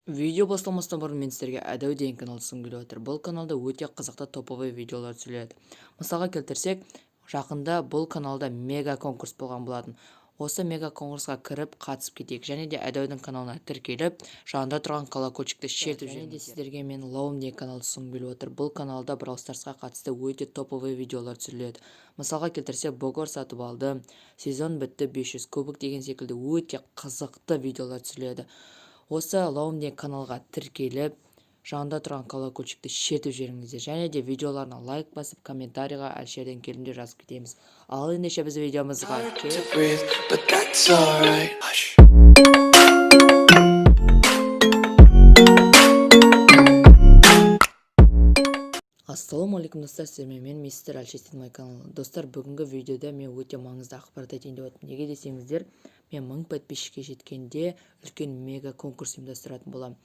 Видео басталмастан бұрын мен сіздерге Әдәу деген канал ұсынғым келіп отыр. Бұл каналда өте қызықты топовый видеолар түсіріледі. Мысалға келтірсек, жақында бұл каналда мега конкурс болған болатын. Осы мега конкурсқа кіріп, қатысып кетейік және де Әдәудің каналына тіркеліп, жанында тұрған колокольчикті шертіп. Және де сіздерге мен Лаум деген каналды ұсынғым келіп отыр. Бұл каналда Brawl Starsқа қатысты өте топовый видеолар түсіріледі. Мысалға келтірсек, Богор сатып алды, сезон бітті, 500 кубок деген секілді өте қызықты видеолар түсіріледі. Осы Лаум деген каналға тіркеліп, жанында тұрған колокольчикті шертіп жіберіңіздер және де видеоларына лайк басып, комментарийға «Әлішерден келдім» деп жазып кетеміз. Ал ендеше біз видеомызға to breathe, but that's alright. Hush. Ассалаумағалейкум, достар! Сіздермен мен, мистер Әлішер, мой канал. Достар, бүгінгі видеода мен өте маңызды ақпарат айтайын деп отырмын. Неге десеңіздер, мен 1000 подписчикке жеткенде үлкен мега конкурс ұйымдастыратын боламын.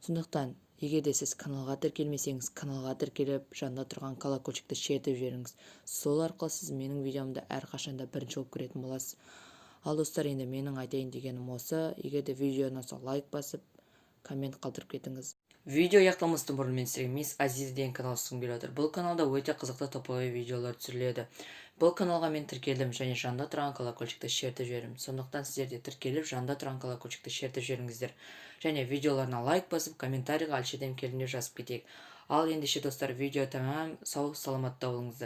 Сондықтан егер де сіз каналға тіркелмесеңіз, каналға тіркеліп, жанында тұрған колокольчикті шертіп жіберіңіз. Сол арқылы сіз менің видеомды әрқашанда бірінші болып көретін боласыз. Ал, достар, енді менің айтайын дегенім осы. Егер де видео ұнаса, лайк басып, коммент қалдырып кетіңіз. Видео аяқталмастан бұрын мен сіздерге Мисс Азиз деген канал ұсынғым келіп отыр. Бұл каналда өте қызықты топовый видеолар түсіріледі. Бұл каналға мен тіркелдім және жанында тұрған колокольчикті шертіп жібердім. Сондықтан сіздер де тіркеліп, жанында тұрған колокольчикті шертіп жіберіңіздер және видеоларына лайк басып, комментарийға «Әлішерден келдім» деп жазып кетейік. Ал ендеше, достар, видео тәмам. Сау саламатта болыңыздар.